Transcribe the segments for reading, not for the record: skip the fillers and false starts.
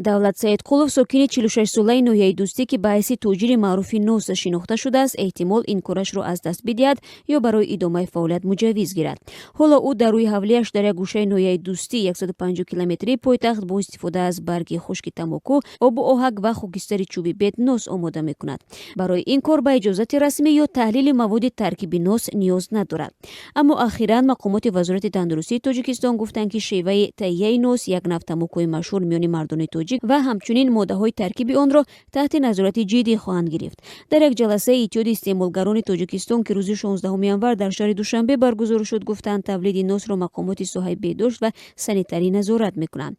Давлат Саидқулов, сокини 46-солаи ноҳияи Дӯстӣ, ки ба ҳайси тоҷири маъруфи нос шинохта шудааст, эҳтимол ин корашро аз даст бидиҳад ё барои идомаи фаъолият муҷаввиз гирад. Ҳоло ӯ дар рӯи ҳавлияш дар як гӯшаи ноҳияи Дӯстӣ, 150 километрии пойтахт, бо истифода аз барги хушки тамоку, обу оҳак ва хокистари чӯби бед нос омода мекунад. Барои ин кор ба иҷозати расмӣ ё таҳлили маводи таркиби нос ниёз надорад. Аммо ахиран мақомоти Вазорати тандурустии Тоҷикистон гуфтанд, ки шеваи таҳияи нос, як нав тамокуи машҳур миёни мардони тоҷик, ва ҳамчунин моддаҳои таркиби онро таҳти назорати ҷиддӣ хоҳанд гирифт. Дар як ҷаласаи Иттиҳоди истеъмолгарони Тоҷикистон, ки рӯзи 16 январ дар шаҳри Душанбе баргузор шуд, гуфтанд, тавлиди носро мақомоти соҳаи беҳдошт ва санитарӣ назорат мекунанд.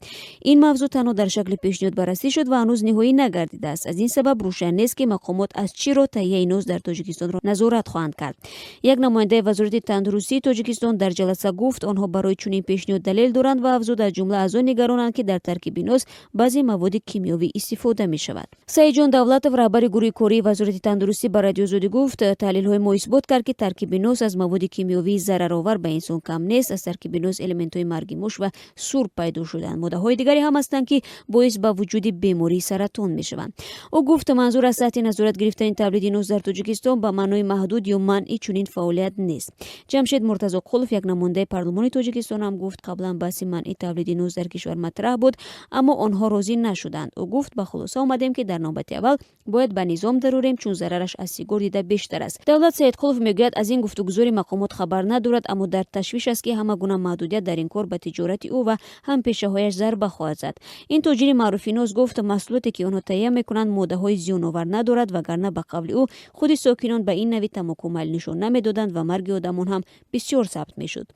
Ин мавзӯъ танҳо дар шакли пешниҳод баррасӣ шуд ва ҳанӯз ниҳоӣ нагардидааст. Аз ин сабаб рӯшан нест, ки мақомот аз чӣ роҳ таҳияи нос дар Тоҷикистонро назорат хоҳанд кард. Як намояндаи Вазорати тандурустии Тоҷикистон дар ҷаласа гуфт, онҳо барои чунин пешниҳод далел доранд ва афзуд, аз ҷумла аз он нигаронанд, ки дар таркиби нос баъзе маводи кимиёвӣ истифода мешавад. Саидҷон Давлатов, раҳбари гурӯҳи кории Вазорати тандурустӣ, ба Радиои Озодӣ гуфт: «Таҳлилҳои мо исбот кард, ки таркиби нос аз маводи кимиёвии зараровар ба инсон кам нест. Аз таркиби нос элементҳои марги муш ва сурб пайдо шуданд. Моддаҳои дигаре ҳам ҳастанд, ки боис ба вуҷуди бемории саратон мешаванд». Ӯ гуфт, манзур аз таҳти назорат гирифтани тавлиди нос дар Тоҷикистон ба маънои маҳдуд ё манъи чунин фаъолият нест. Ҷамшед Муртазоқулов, як намояндаи парлумони Тоҷикистон, ҳам гуфт, қаблан баҳси манъи тавлиди нос дар кишвар матраҳ буд, аммо онҳо розӣ нашуданд. Ӯ гуфт: «Ба хулоса омадем, ки дар навбати аввал бояд ба низом дарорем, чун зарараш аз сигор дида бештар аст». Давлат Саидқулов мегӯяд, аз ин гуфтугузори мақомот хабар надорад, аммо дар ташвиш аст, ки ҳама гуна маҳдудият дар ин кор ба тиҷорати ӯ ва ҳампешаҳояш зарба хоҳад зад. Ин тоҷири маъруфи нос гуфт, маҳсулоте, ки онҳо таҳия мекунанд, моддаҳои зиёновар надорад, вагарна, ба қавли ӯ, худи сокинон ба ин нави тамоку майл нишон намедоданд ва марги одамон ҳам бисёр сабт мешуд.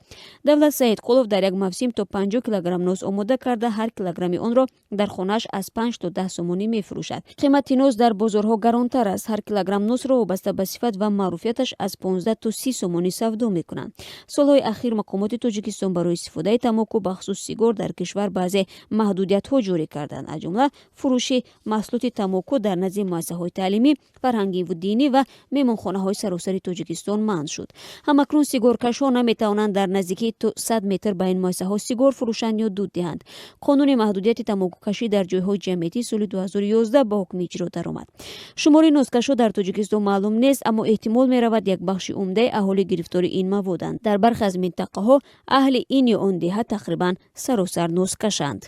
Давлат Саидқулов дар як мавсим то 50 килограмм нос омода карда, ҳар килограмми онро дар хонааш аз 5 то 10 сомонӣ мефурӯшад. Қимати нос дар бозорҳо гаронтар аст. Ҳар килограмм носро вобаста ба сифат ва маъруфияташ аз 15 то 30 сомонӣ савдо мекунанд. Солҳои ахир мақомоти Тоҷикистон барои истифодаи тамоку, бахусус сигор, дар кишвар баъзе маҳдудиятҳо ҷорӣ карданд. Аз ҷумла фурӯши маҳсулоти тамоку дар назди муассисаҳои таълимӣ, фарҳангиву динӣ ва меҳмонхонаҳои саросари Тоҷикистон манъ шуд. Ҳамакнун сигоркашҳо наметавонанд дар наздикии то 100 метр ба ин муассисаҳо сигор фурӯшанд ё дуд диҳанд. Қонуни маҳдудияти тамокукашӣ дар ҷойҳои ҷамъиятӣ соли 2011 ба ҳукми иҷро даромад. Шумори носкашҳо дар Тоҷикистон маълум нест, аммо эҳтимол меравад, як бахши умдаи аҳолӣ гирифтори ин маводанд. Дар бархе аз минтақаҳо аҳли ин ё он деҳа тақрибан саросар носкашанд.